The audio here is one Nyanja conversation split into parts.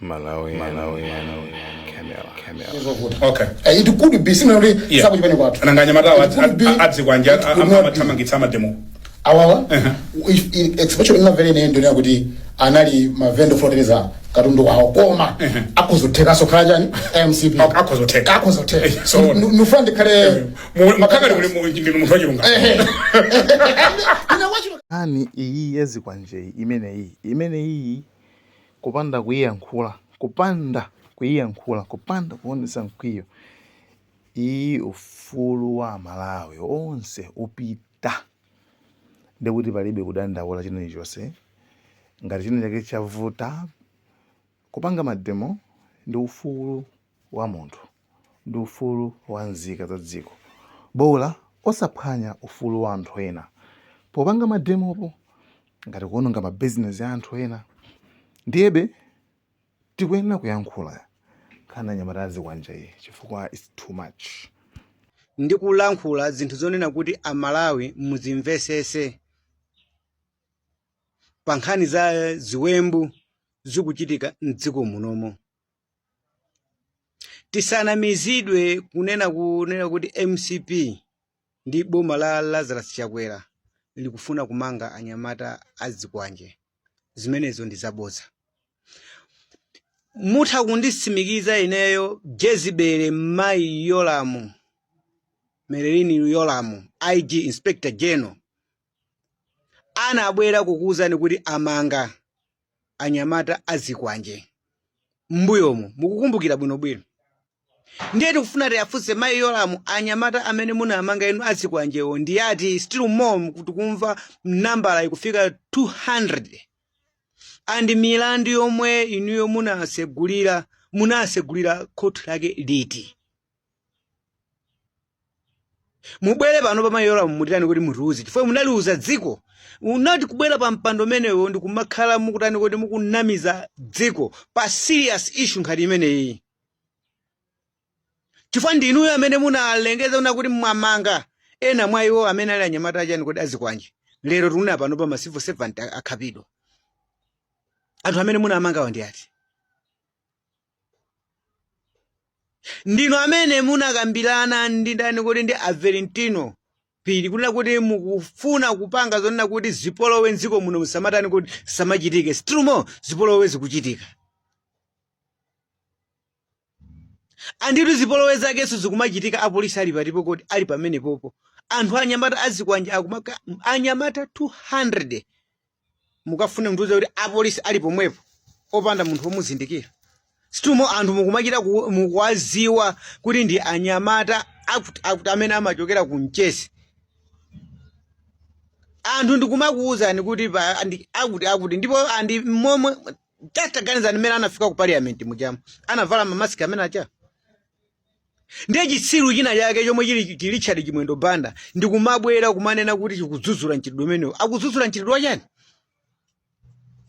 Malawi, Malawi, Camera, Camera. Zovuta. Okay. It could be similar kuti sakuchipani kwathu. Nanga anyamatawo It could be, adzikwanje it could not be. amathamangitsa amademo? Awawa, if especially ndinamvera ine ndionera kuti anali mavenda ofotereza katundu wawo, koma akhozothekaso khala chani, MCP. Akhozotheka. Akhozotheka. So Nufuna ndikhale mukangati muli ndinu munthu wachilungamo. Ehe. Ine wachilungamo. Nkhani iyi yazikwanjeyi imeneyi, kupanda kuiyankhula, kupanda kuiyankhula, kupanda kuonetsa mkwiyo, iyi ufulu wa Malawi onse upita, ndikuti palibe kudandaula chilichonse ngati china chake chavuta. Kupanga mademo ndi ufulu wa munthu, ndi ufulu wa nzika za dziko, bola osaphwanya ufulu wa anthu ena popanga mademopo, ngati kuononga mabizinesi a anthu ena. Ndiyebe tikuyenera kuyankhula nkhani anyamata azikwanja iyi, chifukwa it's too much. Ndikulankhula zinthu zonena kuti Amalawi muzimvesese pa nkhani za ziwembu zikuchitika mdziko munomo. Tisanamizidwe kunena kuti MCP ndi boma la Lazarus Chakwera likufuna kumanga anyamata azikwanje. Zimenezo ndi zabodza. Mutha kunditsimikiza ineyo, Jezibele mayi Yolamu, Merlyne Yolamu, IG, Inspector General, anabwera kukuwuzani kuti amanga anyamata azikwanje m'mbuyomo, mukukumbukira bwinobwino. Ndiye tikufuna tiyafunse mayi Yolamu, anyamata amene munamanga inu azikwanjewo ndi ati? Still more tikumva nambala ikufika 200, and milandu yomwe inuyo munasegulira khoti lake liti? Mubwere pano pa mayi Yolamu, mutitani kuti mutiuze, chifukwa munaliuza dziko unati kubwera pa mpando umenewo ndi kumakhala mukutani kuti mukunamiza dziko pa serious issue nkhati imeneyi, chifukwa ndinuyo amene munalengeza una kuti mwamanga ena mwa iwo amene ali anyamata achani kuti azikwanje. Lero tikunena pano pa ma civil servant akhapidwa. Anthu amene munamangawo ndi ati? Ndinu amene munakambirana ndi ndani kuti ndi a Valentino Phiri kunena kuti mukufuna kupanga zonena kuti zipolowe mdziko muno musamatani kuti samachitike. Still more zipolowe zikuchitika, anditu zipolowe zakenso zikumachitika apolisi ali patipo kodi ali pamenepopo. Anthu anyamata azikwanje akumaka anyamata 200, mukafune mndiuze kuti apolisi ali pomwepo opanda munthu womuzindikira? Still more anthu mukumachita mukuwaziwa kuti ndi anyamata akuti amene amachokera ku Mchesi. Anthu ndikumakuwuzani kuti ndi akuti akuti ndipo andi momwe just taganizani mmene anafika ku parliament mujamo, anavala mamaski amene acha. Ndiye chitsiru china chake chomwe chili chi Richard Chimwendo Banda ndikumabwera kumanena kuti chikudzudzula mchitidwe umenewo. Akudzudzula mchitidwe wachani?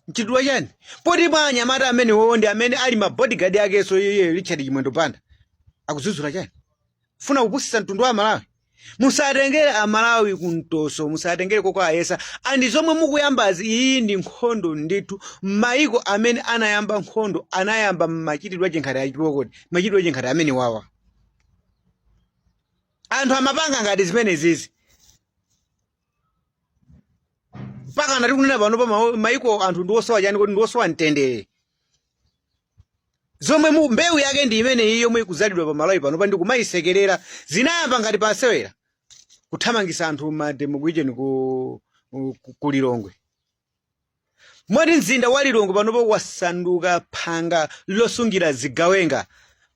Mchitidwe wachani poti mwa anyamata amenewo ndi amene ali ma bodyguard akenso iye Richard Chimwendo Banda? Akudzudzula chani? Funa kupusitsa mtundu wa Malawi? Musatengere Amalawi kumtoso, musatengere kokayesa. Andi zomwe mukuyambazi, iyi ndi nkhondo ndithu. Maiko amene anayamba nkhondo anayamba machitidwe achinkhati achipokoti, machitidwe achinkhati amene wawa anthu amapanga ngati zimenezizi, mpaka ndati kunena pano pa maiko anthu ndi osowa chani kuti ndi osowa mtendere. Zomwe mu mbewu yake ndi imene iyi yomwe ikuzalidwa pa Malawi pano pa ndikumayisekerera. Zinayamba ngati pasewera, kuthamangisa anthu mademo kuicheni ku Lilongwe, moti mzinda wa Lilongwe panopo wasanduka phanga losungira zigawenga.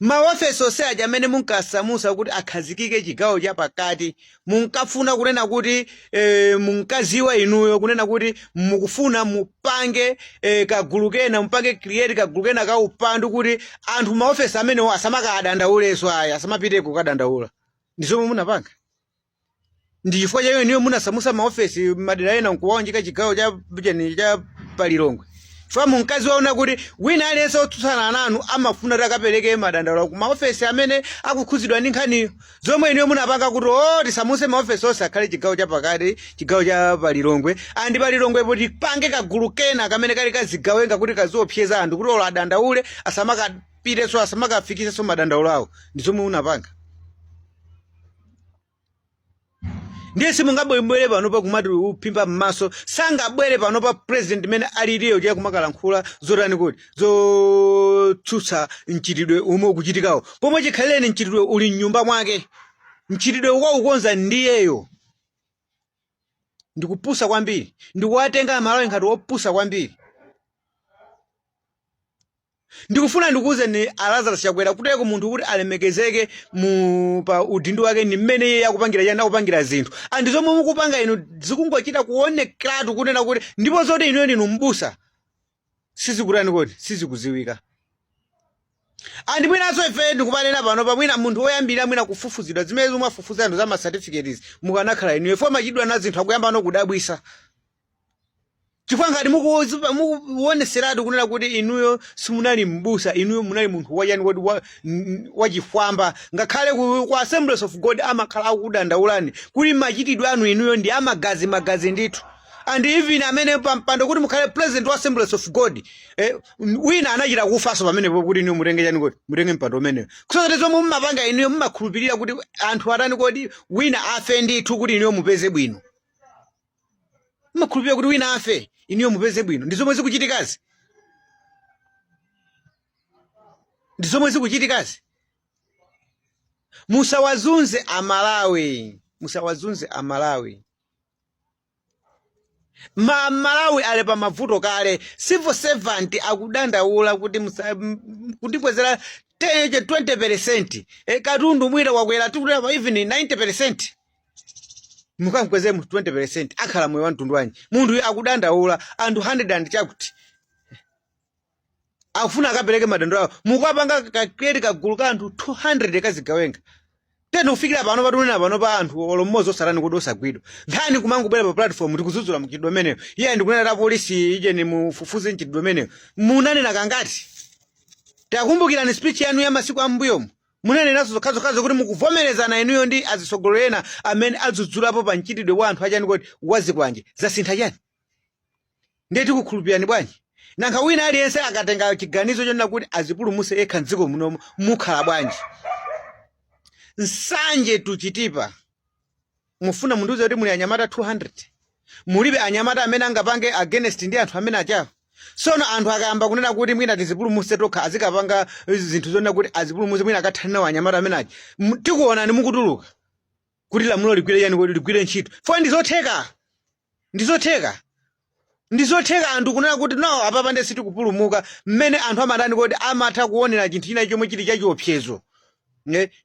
Maofesi onse aja amene munkasamusa kuti akhazikike chigawo cha pakati, munkafuna kunena kuti munkaziwa inuyo kunena kuti mukufuna mupange kagulu kena, mupange create kagulu kena ka upandu kuti anthu maofesi amenewo asamakadandaulenso aya, asamapite kukadandaula. Ndi zomwe munapanga. Ndi chifukwa chake inuyo munasamusa maofesi madera ena nkuwaunjika chigawo cha cheni cha palilongwe. Chifukwa munkaziwaona kuti wina aliyense otsutsana nanu amafuna kuti akapereke madandaulo ku maofesi amene akukhudzidwa ndi nkhaniyo. Zomwe inuyo munapanga kuti oh tisamuse maofesi onse akhale chigawo chapakati, chigawo cha pa Lilongwe, and pa Lilongwepo tipange kagulu kena kamene kali kazigawenga kuti kaziopseza anthu kuti olo adandaule asamakapitenso asamakafikisenso madandaulo awo. Ndi zomwe munapanga. Ndiye simungabwere panopa kumati uphimba m'maso. Sangabwere panopa president mene aliliyo ndiye kumakalankhula zotani kuti zotsutsa mchitidwe umwe ukuchitikawo, pomwe chikhalireni mchitidwe uli mnyumba mwake, mchitidwe waukonza ndiyeyo. Ndikupusa kwambiri, ndikuwatenga Amalawi ngati opusa kwambiri. Ndikufuna ndikuwuzeni a Lazarus Chakwera kuteko munthu kuti alemekezeke mu pa udindo wake ndi mmene iye akupangira chani, akupangira zinthu, and zomwe mukupanga inu zikungochita kuonekeratu kunena kuti ndipo zoti inuyo ndinu mbusa sizikutani kodi sizikuziwika. And mwinanso ife ndikupanena pano pa mwina munthu woyambirira mwina kufufuzidwa zimene zomwe afufuza anthu za ma certificates mukanakhala inuyo, fo machidwa na zinthu akuyamba no kudabwisa. Chifukwa ngati mukuoneseratu kunena kuti inuyo simunali mbusa, inuyo munali munthu wachani kodi wachifwamba. Ngakhale ku Assemblies of God amakhala akukudandaulani kuti machitidwe anu inuyo ndi amagazi magazi ndithu. And even amene pampando kuti mukhale president wa Assemblies of God, wina anachita kufaso pamenepo kuti inuyo mutenge chani kodi mutenge mpando umeneyo. Kusonyeza zomwe mumapanga inuyo mumakhulupirira kuti anthu atani kodi wina afe ndithu kuti inuyo mupeze bwino. Mumakhulupirira kuti wina afe inuyo mupeze bwino. Ndi zomwe zikuchitikazi, ndi zomwe zikuchitikazi. Musawazunze Amalawi, musawazunze Amalawi. Ma Malawi ali pa mavuto kale. Civil servant akudandaula kuti kutikwezera 10, 20%. Katundu mwina wakwera tikuti pa even 90%. Mukamkwezere munthu 20% akhala moyo wa mtundu wanji? Munthu akudandaula anthu 100 and chakuti akufuna akapereke madandaulo awo, mukapanga ka create kagulu ka anthu 200 kazigawenga tena kufikira pano patunena pano pa anthu olo mmodzi osatani kuti osagwidwa. Nkhani kumangobwera pa platform tikudzudzula mchitidwe umeneyo, iye ndikunena ta polisi ijeni mufufuze mchitidwe umeneyo. Munanena kangati? Takumbukirani speech yanu ya masiku ambuyomu, munanenanso zokhazokhazo kuti mukuvomerezana inuyo ndi azitsogoleri ena amene adzudzulapo pa mchitidwe wa anthu achani kodi wazikwanje. Zasintha chani? Ndiye tikukhulupirani bwanji? Nanga wina aliyense akatenga chiganizo chonena kuti azipulumuse yekha mdziko munomu mukhala bwanji? Nsanje tuchitipa mufuna mundiuze kuti muli anyamata 200, mulibe anyamata amene angapange against ndi anthu amene achawo? Sono anthu akayamba kunena kuti mwina tizipulumuse tokha, azikapanga zinthu zonena kuti azipulumuse, mwina akathane nawo anyamata amene aja, tikuonani mukutuluka kuti lamulo ligwire chani kodi ligwire ntchito. Fo ndizotheka, ndizotheka, ndizotheka anthu kunena kuti no, apapa ndiye sitikupulumuka. Mmene anthu amatani kodi amatha kuonera chinthu china chomwe chili chachiopsezo,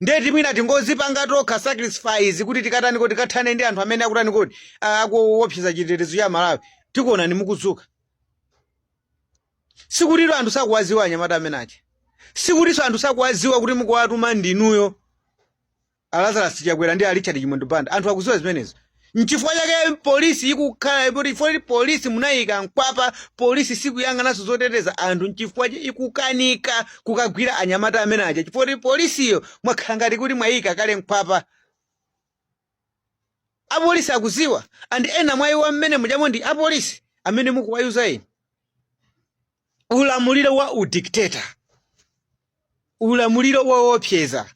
ndiye mwina tingozipanga tokha sacrifice kuti tikatani kodi tikathane ndi anthu amene akutani kodi akuopseza chitetezo cha Malawi. Tikuonani mukudzuka. Sikutiro anthu sakuwaziwa anyamata amene aja, sikutinso anthu sakuwaziwa kuti mukuwatuma ndinuyo a Lazarus Chakwera ndi a Richard Chimwendo Banda. Anthu akuziwa zimenezo. Nchifukwa chake polisi ikukhala kuti chifukwa polisi munayika mkwapa, polisi sikuyang'ananso zoteteza anthu. Nchifukwa chake ikukanika kukagwira anyamata amene aja, chifukwa kuti polisiyo mwakhala ngati kuti mwayika kale mkwapa. Apolisi akuziwa, and ena mwa iwo mmene mujamo ndi apolisi amene mukuwayuza inu. Ulamuliro wa udikteta, ulamuliro woopseza,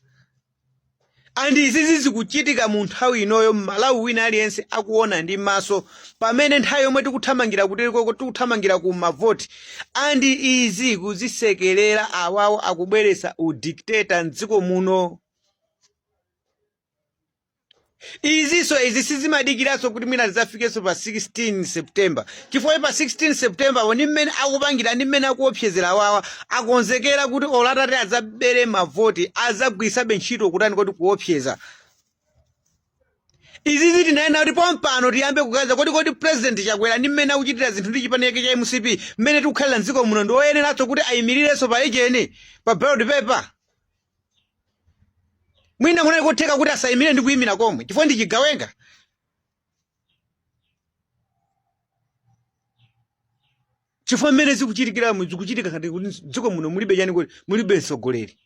and izizi zikuchitika mu nthawi inoyo Malawi wina aliyense akuona ndi maso, pamene nthawi yomwe tikuthamangira kutereko tikuthamangira ku mavoti, and izi kuzisekerera awawo akubweretsa udikteta mdziko muno. Izinso izi sizimadikiranso kuti mwina zidzafikenso pa 16 September, chifukwa pa 16 September po ndi mmene akupangira ndi mmene akuopsezera awawa, akonzekera kuti olo atati adzabere mavoti adzagwiritsabe ntchito kutani kodi kuopseza. Izizi tinanena kuti pompano tiyambe kukaza kodi kodi President Chakwera ndi mmene akuchitira zinthu ndi chipani chake cha MCP, mmene tikukhalira mdziko muno, ndi oyeneranso kuti ayimirirenso pa ijeni pa ballot paper? Mwina kunali kotheka kuti asayimire ndi kuyimira komwe chifukwa ndi chigawenga. Chifukwa mmene zikuchitikiramu, zikuchitika ngati kuti dziko muno mulibe chani kuti mulibe mtsogoleri.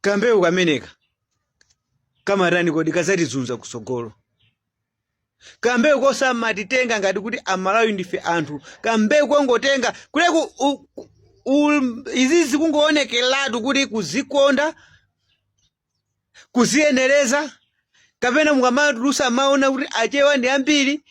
Kambewu kameneka kamatani kodi? Kazatizunza kusogolo. Kambewu kosamatitenga ngati kuti Amalawi ndife anthu, kambewu kongotenga kuleku izi zikungoonekeratu kuti kuzikonda, kuziyenereza, kapena mukamatulusa maona kuti Achewa ndi ambiri,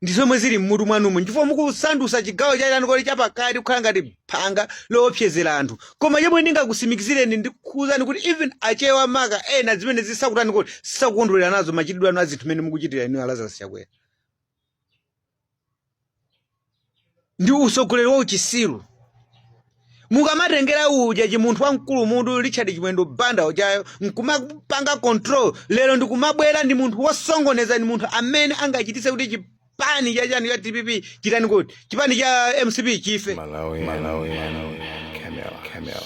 ndi zomwe zili mmutu mwanumo, chifukwa mukusandusa chigawo cha chani kodi chapakati kukhala ngati phanga loopsezera anthu. Koma chomwe ndingakusimikizireni ndikukuwuzani kuti even Achewa maka ena zimene zisakutani kodi sisakukondwerera nazo machitidwe anu a zinthu mmene mukuchitira inu a Lazarus Chakwera ndi usogoleri wa uchisiru. Mukamatengera uja chimunthu wamkulu mutu Richard Chimwendo Banda ujayo nkumapanga control lero, ndikumabwera ndi munthu wosongoneza, ndi munthu amene angachitise kuti chipani cha chani cha DPP chitani kuti chipani cha MCP chife. Malawi, Malawi, Camera, Camera.